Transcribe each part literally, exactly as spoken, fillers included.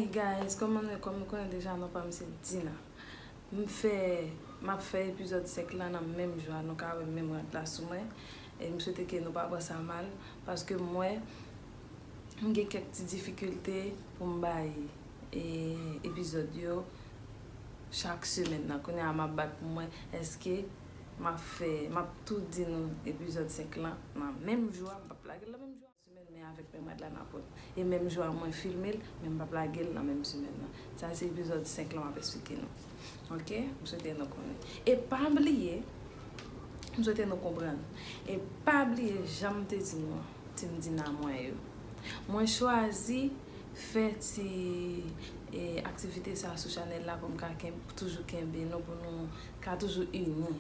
Guys, kòman nou ye? Kòm nou konnen deja, non pa m se Dina. M fè, m ap fè epizòd senk lan nan menm jou a, nou ka wè menm rad la sou mwen. E m swete ke nou pa pran sa mal, paske m wè m gen kèk ti difikilte pou m bay e, epizòd yo chak semèn nan. Kounye a m ap bat pou m wè èske m ap fè, m ap tou di nou epizòd senk lan nan menm jou a, m p ap lage l nan menm jou a. Semèn, men avèk menm rad la nan pòt. E menm jou a mwen filme l, men m p ap lage l nan menm semèn nan. Sa se epizòd senk lan m ap eksplike nou. Oke? M swete nou konnen. E pa bliye, m swete nou konprann. E pa bliye, jan m te di nou, Team Dina mwen yo. Mwen chwazi fè ti e, aktivite sa sou chanèl la pou m ka ken, toujou kenbe nou, pou nou ka toujou ini.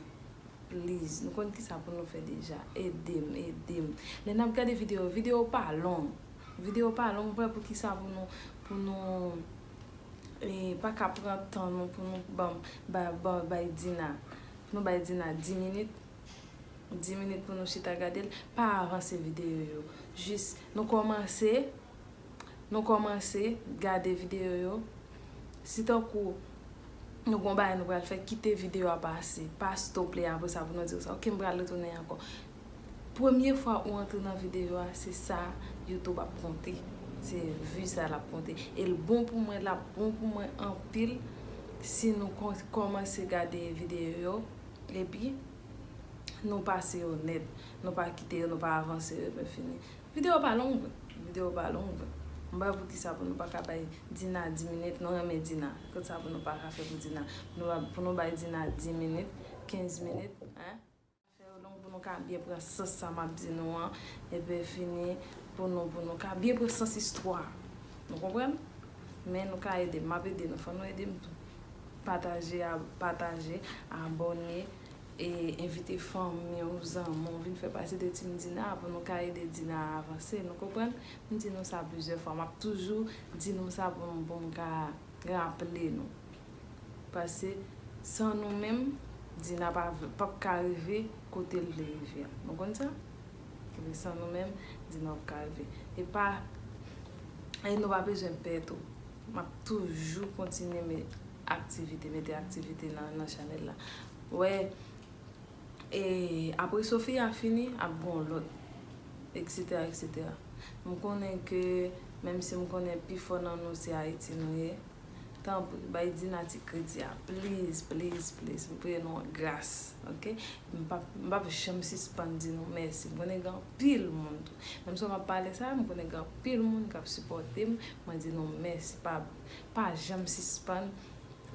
Please, nou konn kisa pou nou fè deja. Ede m, ede m. Lè n ap gade videyo, videyo pa long. Videyo pa long, m pa wè pou kisa pou nou, pou nou e, pa ka pran tan nou pou nou ban, ba, ba, bay Dina. Pou nou bay Dina dis minit. Dis minit pou nou chita gade l. Pa avanse videyo yo. Jis, nou kòmanse. Nou kòmanse gade videyo yo. Si tankou nou gon bagay nou pral fè, kite videyo a pase. Pa stop li apre sa pou nou di sa. Oke, m pral retounen ankò. Premye fwa ou antre nan videyo a, se sa YouTube ap konte. Se vi sa l ap konte. E l bon pou mwen, l ap bon pou mwen anpil si nou kon, kòmanse gade videyo yo. Epi, nou pase yo nèt. Nou pa kite yo, nou pa avanse yo, epi fini. Videyo pa long vre. Videyo pa long vre. M pa wè pou kisa pou nou pa ka bay Dina dis minit, nou renmen Dina. Kot sa pou nou pa ka fè pou Dina? Pou nou, pou nou bay Dina dis minit, kenz minit, en? Fè yo long pou nou ka byen pran sans sa m ap di nou an, epi fini pou nou, pou nou ka byen pran sans istwa. Nou konprann? Men nou ka ede m, m ap ede nou, fò nou ede m tou. Pataje, a, pataje, abòne, e envite fanmi w, zanmi w, vin fè pati de Team Dina pou nou ka ede Dina avanse, nou konprann? M di nou sa plizyè fwa, m ap toujou di nou sa pou m, pou m ka raple nou. Paske san nou menm, Dina pa, p ap ka rive kote l vle rive a. Nou konn sa? Epi san nou menm, Dina p ap ka rive. E pa, e nou pa bezwen pè tou. M ap toujou kontinye met aktivite, mete aktivite nan, nan chanèl la. Wè, e apre Sofia fini, ap gon lòt, etsetera, etsetera. M konnen ke, menm si m konnen pifò nan nou se Ayiti nou ye, tanpri, bay Dina ti kredi a, please, please, please. M priye nou an gras, oke? M p ap, m p ap janm sispann di nou mèsi. M konnen gen anpil moun tou. Menm si w m ap pale sa, m konnen gen anpil moun k ap sipòte m. Mwen di nou mèsi. Pa, pa janm sispann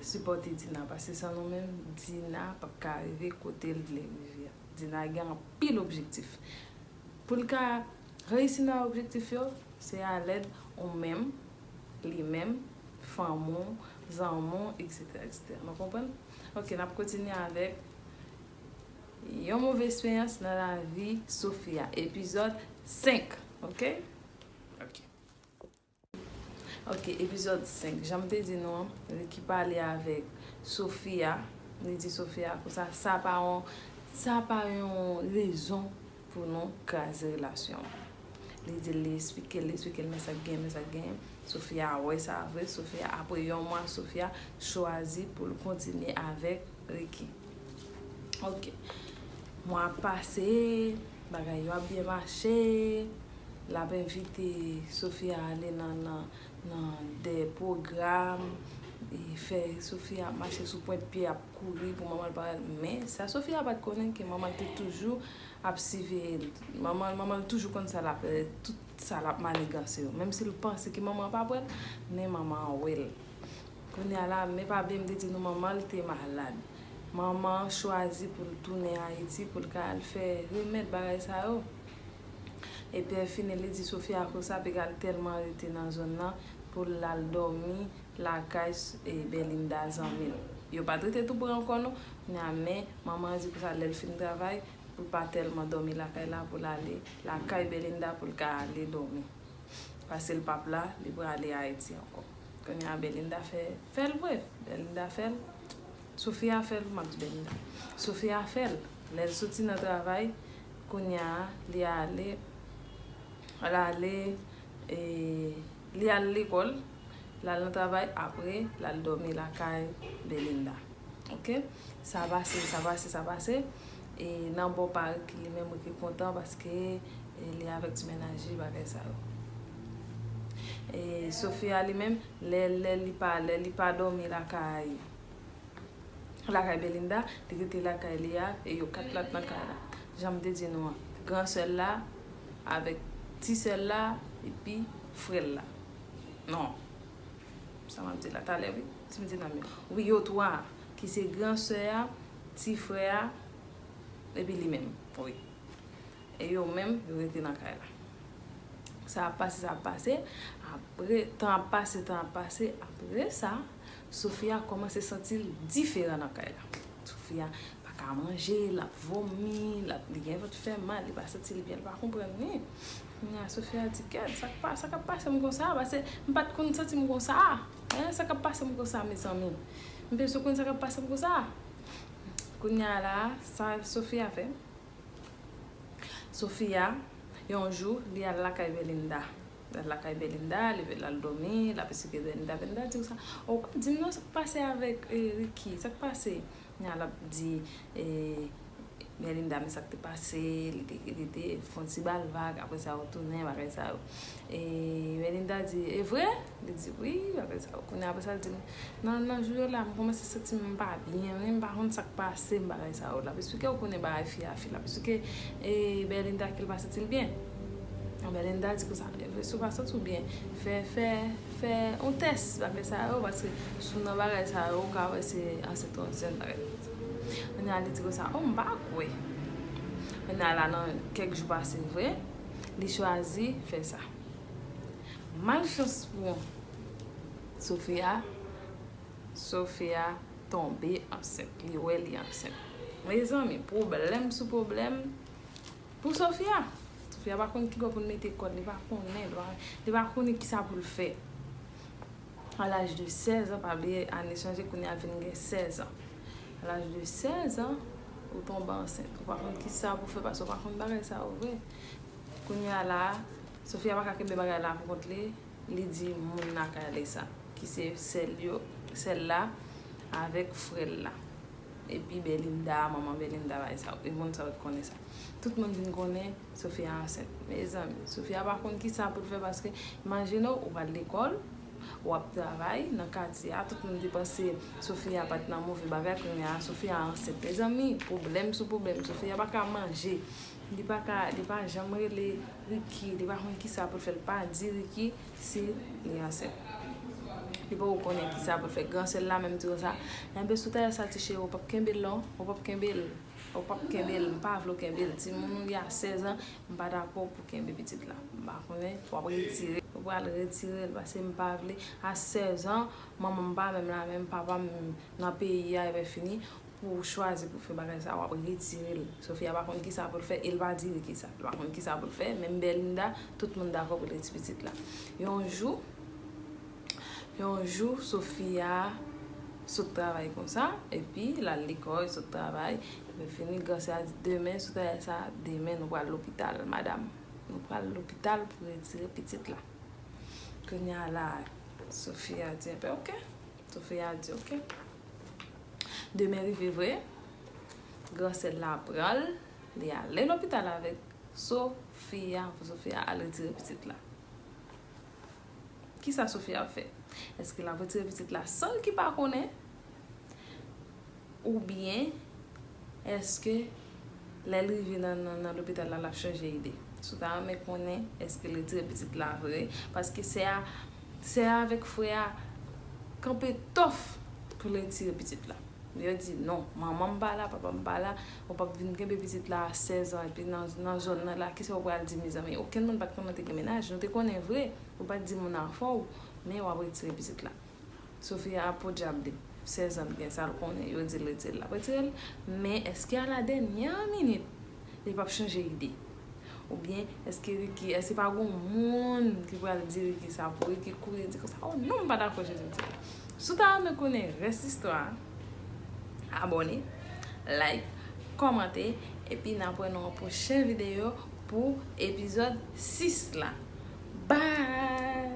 sipòte Dina, paske san nou menm, Dina p ap ka rive kote l vle rive a. Dina gen anpil objektif. Pou l ka reyisi nan objektif yo, se alèd ou menm, li menm, fanmi w, zanmi w, etsetera, etsetera. Nou konprann? Oke, n ap kontinye avèk yon move eksperyans nan lavi Sofia, epizòd senk. Oke? Oke. Oke, epizòd senk. Jan m te di nou an, Ricky pale avèk Sofia. Li di Sofia konsa, sa pa yon, sa pa yon rezon pou nou kraze relasyon an. Li di l, li eksplike l, li eksplike l, men sa k genyen, men sa k genyen. Sofia wè sa vre. Sofia, apre yon mwa, Sofia chwazi pou l kontinye avèk Ricky. Oke. Mwa ap pase, bagay yo ap byen mache. L ap envite Sofia ale nan, nan, nan de pwogram, e fè Sofia ap mache sou pwent pye, ap kouri pou manman l pa wè l. Men, sa Sofia pa t konnen, ke manman l te toujou ap siveye l. Manman, manman l toujou konn sa l ap, tout sa l ap maniganse yo. Menm si l panse ke manman an p ap wè l, men manman an wè l. Kounye a la, men pa bliye m te di nou manman l te malad. Manman an chwazi pou l tounen Ayiti pou l ka al fè remèd bagay sa yo. Epi fini, li di Sofia konsa, piga l tèlman rete nan zòn nan pou l al dòmi lakay s-, e, Belinda zanmi l. Yo pa t rete tou pre ankò non. Kounye a, men manman an di konsa, lè l fin travay, pou l pa tèlman dòmi lakay la, pou l ale lakay Belinda pou l ka ale dòmi. Paske l p ap la, li prale Ayiti ankò. Kounye a, Belinda fè, fè l vre. Belinda fè l. Sofia fè l, m ap di Belinda. Sofia fè l. Lè l soti nan travay, kounye a, li ale, l ale, e, li al lekòl. L al nan travay, apre l al dòmi lakay Belinda. Ok? Sa pase, sa pase, sa pase. E nan bò pa Ricky li menm, Ricky kontan paske e, li avèk ti mennaj li, bagay sa yo. E Sofia li menm, lè, lè li pa, lè li pa dòmi lakay lakay Belinda, li rete lakay li a, e yo kat la t nan kay la. Jan m te di nou an, gran sè l la, avèk ti sè l la, epi frè l la. Non. Sa m ap di la talè, wi. Si m di non, men. Wi, yo twa, ki se gran sè a, ti frè a, epi li menm. Wi. E yo menm, yo rete nan kay la. Sa ap pase, sa ap pase. Apre, tan ap pase, tan ap pase. Apre sa, Sofia kòmanse santi l diferan nan kay la. Sofia pa ka manje, l ap vomi, l ap, li gen vant fè mal, li pa santi l byen, li pa konprann anyen. Kounye a, Sofia di, "Gad, sa k pa, sa k ap pase m konsa?" Paske m pa t konn santi m konsa. Hein, sa k ap pase m konsa, mezanmi? M bezwen konn sa k ap pase m konsa. Kounye a la, sa Sofia fè? Sofia, yon jou, li al lakay Belinda. Li al lakay Belinda, li vin, l al dòmi, l ap esplike Belinda. Belinda di konsa, "O, w pa di m non, sa k pase avèk, eh, Ricky? Sa k pase?" Kounye a l ap di, eh, Belinda, men sa k te pase, li te, li te fè yon ti ba l vag, apre sa yo tounen, bagay sa yo. E Belinda di, "E vre?" Li di, "Wi, bagay sa yo." Kounye a, apre sa, l di, "Nan, nan jou yo la, m kòmanse santi m pa byen, wi, m pa konn sa k pase m, bagay sa yo." L ap esplike, ou konnen bagay fi a fi, l ap esplike, e Belinda ke l pa santi l byen. Belinda di konsa, "E vre, si w pa santi w byen, fè, fè, fè yon tès, bagay sa yo, paske si w nan bagay sa yo, ou ka wè se ansent ou ansent, bagay sa." Kounye a, li di konsa, "O, m pa kwè." Kounye a la, nan kèk jou pase vre, li chwazi fè sa. Malchans pou Sofia, Sofia tonbe ansent. Li wè li ansent. Mezanmi, pwoblèm sou pwoblèm pou Sofia. Sofia pa konn ki bò pou l mete kò l, li pa konnen, li pa, li pa konnen kisa pou l fè. A laj de sèz an, pa bliye, ane chanje, kounye a l vin gen sèz an. A laj de sèz an, ou tonbe ansent. Ou pa konn kisa pou fè, paske ou pa konn bagay sa yo vre. Kounye a la, Sofia pa ka kenbe bagay la pou kont li, li di moun lakay li sa, ki se sè l yo, sè l la, avèk frè l la. Epi Belinda, manman Belinda, bagay sa yo. E moun sa yo t konnen sa. Tout moun vin konnen Sofia ansent. Mezanmi, Sofia pa konn kisa pou l fè, paske imajine w, ou pral lekòl, w ap travay nan katye a, tout moun te panse Sofia pa t nan move bagay, kounye a Sofia ansent. Mezanmi, pwoblèm sou pwoblèm, Sofia pa ka manje, li pa ka, li pa janm rele Ricky, li pa konn kisa pou l fè, l pa di Ricky si li ansent. Li poko konnen kisa pou l fè. Gran sè l la menm di konsa, "Enben, si w ta fè sa, ti cheri, ou p ap kenbe l non, ou p ap kenbe l. Ou p ap kenbe l, m pa vle w kenbe l. Timoun ou ye a sèz an, m pa dakò pou kenbe pitit la. M pa konnen, w ap retire, ou pral retire l, paske m pa vle. A sèz an, manman m pa menm la menm, papa m nan peyi a, epi fini, pou w chwazi pou fè bagay sa, w ap retire l." Sofia pa konn kisa pou l fè, e l pa di Ricky sa. L pa konn kisa pou l fè, menm Belinda, tout moun dakò pou l retire pitit la. Yon jou, yon jou, Sofia sot travay konsa, epi l al lekòl, sot travay, epi fini, gran sè a di, "Demen, si w ta fè sa, demen nou pral lopital, madanm. Nou pral lopital pou retire pitit la." Kounye a la, Sofia di, "Enben, ok." Sofia di, "Ok." Demen rive vre, gran sè l la pran l, li ale lopital avèk Sofia, pou Sofia al retire pitit la. Kisa Sofia ap fè? Èske l ap retire pitit la san Ricky pa konnen? Oubyen, èske lè l rive nan, nan, nan lopital la, l ap chanje ide? Si w ta renmen konnen, èske l retire pitit la vre? Paske sè a, sè a avèk frè a kanpe tòf pou l retire pitit la. Yo di, "Non, manman m pa la, papa m pa la, ou p ap vin kenbe pitit la a sèz an, epi nan, nan zòn nan la, kisa w pral di, mezanmi?" Okenn moun pa t konnen w te gen mennaj, nou te konnen vre, ou pa t di moun afè w, men w ap retire pitit la. Sofia podyab li, sèz an, l gen sa l konnen, yo di l retire l, l ap retire l, men èske a la dènyè minit, li p ap chanje ide? Oubyen, èske Ricky, èske pa gon moun ki pral di Ricky sa pou Ricky kouri di konsa, "O non, m pa dakò, Jezi, m di." Si w ta renmen konnen rès istwa a, abòne, like, kòmante, epi n ap wè nan yon pwochen videyo pou epizòd sis la. Bye!